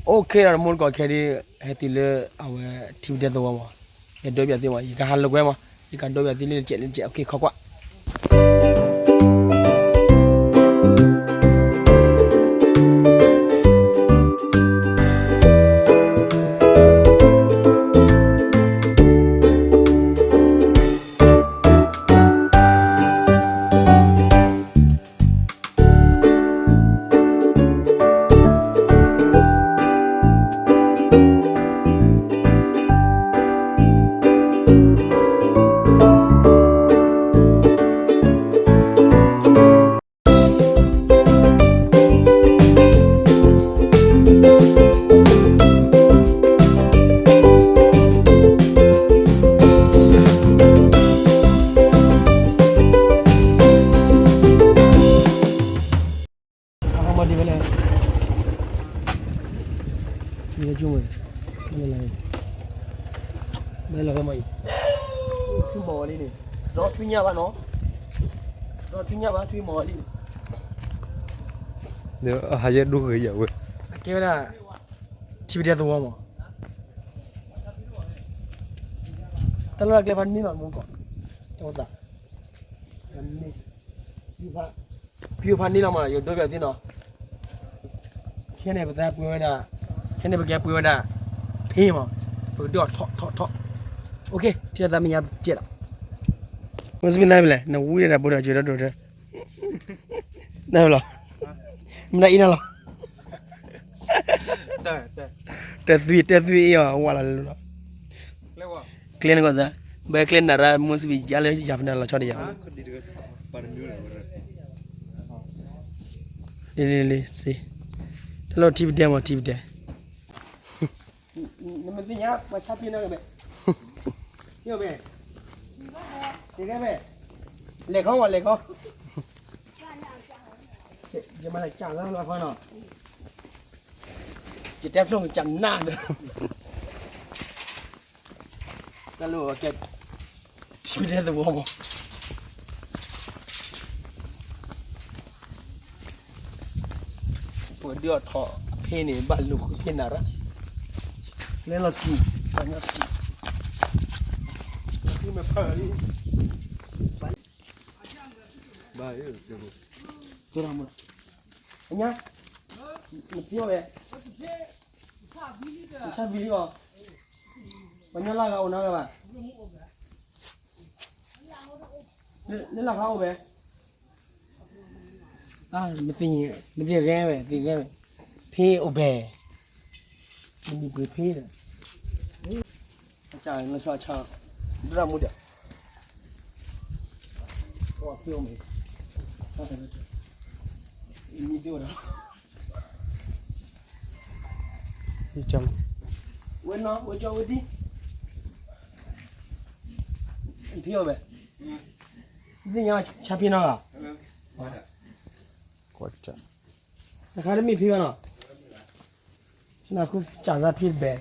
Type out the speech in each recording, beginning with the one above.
အိၣ်ခ့ဒီး တမူတကိးခဲဒ် ဟဲတုၤလၢအဝဲထံပဒဲသဝီမး, ယဒိပၠးသုမး, ယကဟးလိာ်ကွဲမး, ယကဒိပၠးသုလၢတစဲးလၢတစဲး, အိၣ်ခ့ ခီကွၢ်. ဘဲလီၤဖဲမးအံၤ, ထွံၣ်မီၤဝဲလံန့ၣ်, ဒီးထွံၣ်ညၣ်ဘၣ်နီၤ, ဒီးထွံၣ်ညၣ်ဘၣ်ထွံၣ်မီၤဝဲလံန့ၣ်, ဟးယဲဒိဂ့ၤယၤဝဲ, အကဲဝဲဒၣ် ထံပဒဲသဝီမး, တၢ်လီၢ်ကျဲဖးန့ၢ်လီၤမူကီး, တၢ်အိၣ်သး ဖုဖးန့ၢ်လီၤမး ယဒိပၠးသ့နီၤ, ခဲန့ၣ်ပသးပှဲၤဝဲဒၣ်, ခဲန့ၣ်ပကဲပှဲၤဝဲဒၣ် ဖ့မး, ပကဒိၣ်ထီၣ်ထီၣ်ထီၣ်, အိၣ်ခ့ ထံၣ်လီၤသးမဲာ်ညါကဲလီၤ, မ့ၢ်စမံသးမံၤလဲၣ် နဝံၤဒၣ်တၢ်ဘိတၢ်စၢၤဒီးဒိၣ်တဲ, နလီၤ, မနၤအံၤနလီၤ, တသွံၣ်တသွံၣ်အံၤအီၤ ဝၢ်လီၤလၢလီၤ, ကျဲန့ၣ်ကီးစၢ်, ဘၣ်ကျဲနၤရၢ်မူစမံယါလၢယၤဖဲန့ၣ်လီၤဆီဒံးယၤ, လံလံလံ, တၢ်လီၢ်ထံပဒဲမး ထံပဒဲ, နမ့ၢ်သ့ၣ်ညါ ပှၤဆါပ့ၤနီၣ်က့ၤဘဲ, ယဘဲ, လဲၤခီဝဲလဲၤခီ, ယမၤလၢကၢ်လၢလီၤခီနီၤ, ယတဲဖျိကၢ်နၢ်ဒီး တၢ်လီၢ်ကဲ ထံပဒဲသဝီမး, ပဒုးအီၣ်ထီၣ်ဖ့န့ၣ် ဘၣ်လူၤဃုဖ့နၤရၢ်, လဲၤလီၤဆူ, ပှၤညီဆူ, အညါ, နဖံးအီၣ်ဝဲ, နဆၣ်ဘံလံအီၤ, ပှၤညီလၢဂၤအိၣ်နီတဂၤဘၣ်, လၢလၢ်ဖးအိၣ်ဘဲ, မ့ၢ်သ့ၣ်ဂဲဝဲ သ့ၣ်ဂဲဝဲ, ဖ့အိၣ်ဘဲ, မ့ၢ်ပှ့ၤဖ့ဒီး အဆၣ်လီၤဆီဆၣ်, ဒၣ်မူဒီး, မ့ၢ်သ့ၣ်အိၣ်ဒီး, ဝဲနီၤ ဝဲကၠီဝဲဒံ, ဖံးအီၣ်ဘဲ, သ့ၣ်ညါဆါဖံးနီၤ, တခါတမ့ၢ်ဖံးဘၣ်နီၤ, နဃုစၢ်သးဖံးတဘဲ,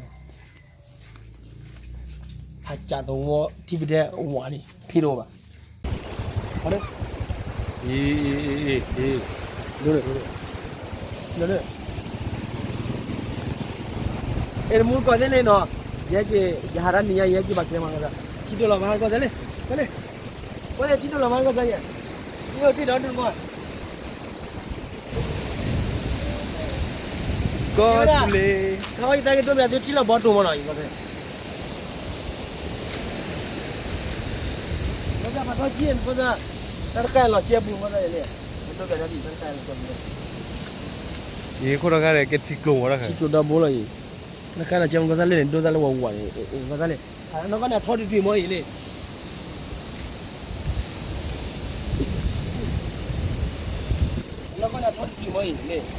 ဟးစၢ်သဝီထံပဒဲဝးန့ၣ် ဖံးတအိၣ်ဘၣ်, အ့ ဒိၣ်ဒိၣ်, အဲၣ်တမူတကိးသ့ၣ်န့ၣ်နီၤ, ယဟဲက့ၤ ယဟးတၢ်နံၤညါ ယဟဲက့ၤဘၣ်ကျဲမးကသး, ထံဒိၣ်လီၤမးကီၢ်စဲၤလ့, ကီၢ်လ့, ကီၢ်လ့ ထံဒိၣ်လီၤမးကီၢ်စဲၤယဲ, ယအိၣ်တ့ၢ်ဒီးဒိၣ်မး ကီၢ်သူလ့ၤ, ခါအံၤသးက့ၤဒိပၠးသုထံလီၢ်ဘီတိၢ်မးနီၤ, အံၤကီၢ်စဲၤ, ကီၢ်စဲၤ ပှၤထီၣ်ကံၢ်န့ၣ် ကီၢ်စဲၤ, တၢ်တခါအံၤလီၤကဲပူၤ ကီၢ်စဲၤန့ၣ်, ပဒိပၠးတၢ်ဒံး တၢ်တခါအံၤလီၤကဲပူၤ, ယခိၣ်တခါန့ၣ် ကဲထံကျိၤဝဲဒၣ်, ထံကျိၤဒီဘိလီၤအံၤ, တၢ်တခါလီၤကဲပူၤ ကီၢ်စဲၤလ့န့ၣ် ဒိၣ်စၢ်လၢဝးဝးန့ၣ်, ကီၢ်စဲၤလ့, နီၢ်ကီၢ်န့ၣ်ထီၣ်တတုၤမ့ၢ်အံၤလ့ နီၢ်ကီၢ်န့ၣ်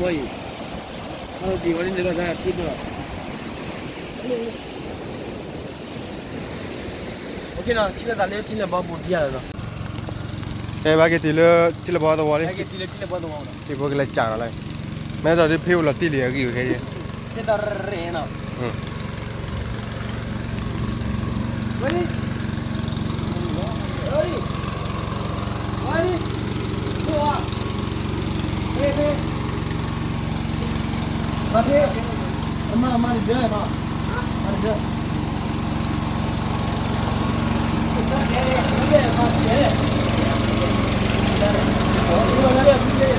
ထီၣ်တတုၤမ့ၢ်အံၤလ့, ထီၣ်တတုၤမ့ၢ်အံၤ, ထီၣ်တတုၤမ့ၢ်န့ၣ် ကီၢ်စဲၤထံဒိၣ်လီၤ, ထံလီၢ်သးလၢထံလီၢ်ဘီပူၤဒံးလီၤ, ကဲဘၣ်က့ၤတုၤလၢထံလီၢ်ဘီသဝီလံ, က့ၤတုၤလၢထံလီၢ်ဘီသဝီလီၤ, ဖဲဖိကလဲၤစးလီၤလၢ, မ့ၢ်ဒီးဒ်ဖဲအိၣ်လီၤတံၢ်လံအဂံၢ်ဝဲခဲအံၤ, စ့တရ့နီၤ Ready? Ready? Ready? Go on. Hey, hey. အမါ အမါတဒၢနီၤ, အမါတဒၢ, ကလၢၤရၣ်ဒီး,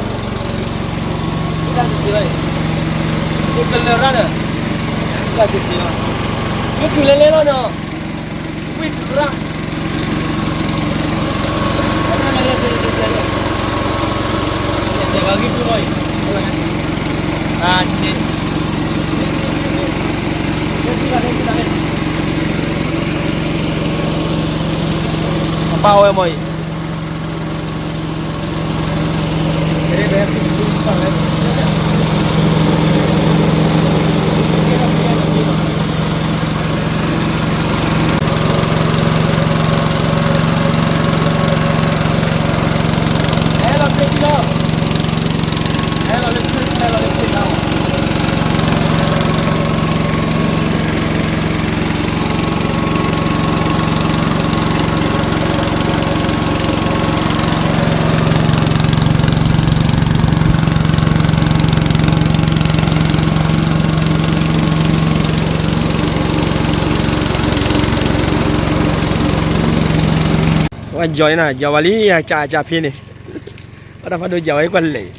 ကလၢၤစ့ၢ်စ့ၢ်လီၤ, မ့ၢ်သူၣ်လဲၤလဲၤလီၤနီၤ, ဝံၢ်တရၣ် အပၢ်ဝဲမ့ၢ်အံၤ, ဝဲယီၤန့ၣ်နီၤ, ယီၤဝဲလံ ကးကးဖဲန့ၣ်, အတၢ်ဖးဒိၣ်ယီၤဝဲကွၢ်လဲၣ်,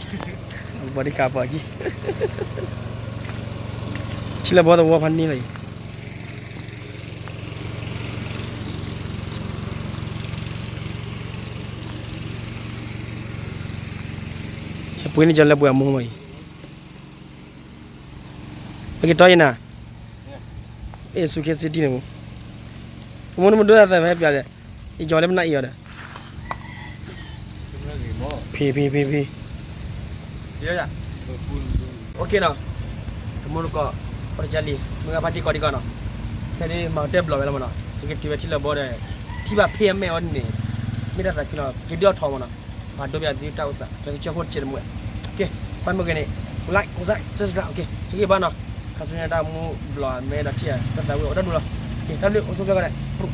ဘီဒံကးပီၤကံ, ထံလၢဘီသဝီဖးန့ၣ်လီၤအံၤ, ပှ့ၤန့ၢ်ကီၤလၢပှဲၤအမူမးအံၤ, ပက့ၤတီယနၤ, အဲၣ်ဆူခဲစ့တံၢ်န့ၣ်, ပမူနမဒိသးသးဖဲပျးဒီး, ယကီၤလၢပနၢ်အံၤအီၤဒီး, ဖံဖံဖံဖံ, အိၣ်ခ့နီၤ, တမူတကိး, ခီတကၢလံ, မုၢ်ဂၤဖါတံၢ်ကီးတံၢ်ကီးနီၤ, ဖဲဒ်မၤတဲဘျီၣ်ဝဲလီၤမးနီၤ, ပက့ၤတုၤဝဲထံလၢဘီဒီး, ထံၣ်ဘၣ်ဖဲအမဲာ်အီၤန့ၣ်, မ့ၢ်တၢ်သးခုနီၤ, ပက့ၤဒုးအီၣ်ထီၣ်မးနီၤ, ပှၤဒိပယၤသုတၢ်အိၣ်သး တၢ်ကဆၢခိၣ်တကဲးတမူ, ကဲ, ပှၤမုၢ်ဂၤန့ၣ်, like, subscribe, ကဲ, ဟ့ၣ်ဂံၢ်ဘါနီၤ, ခါဆူညါတၢ်မူဘျီၣ်မဲဒီးထံၣ် တၢ်သးဝံၣ်အိၣ်တၢ်ဒူၣ်လီၤ, ကဲ, တၢ်ဘျုးအိၣ်ဆိးကျၢၢ်ကီးန့ၣ်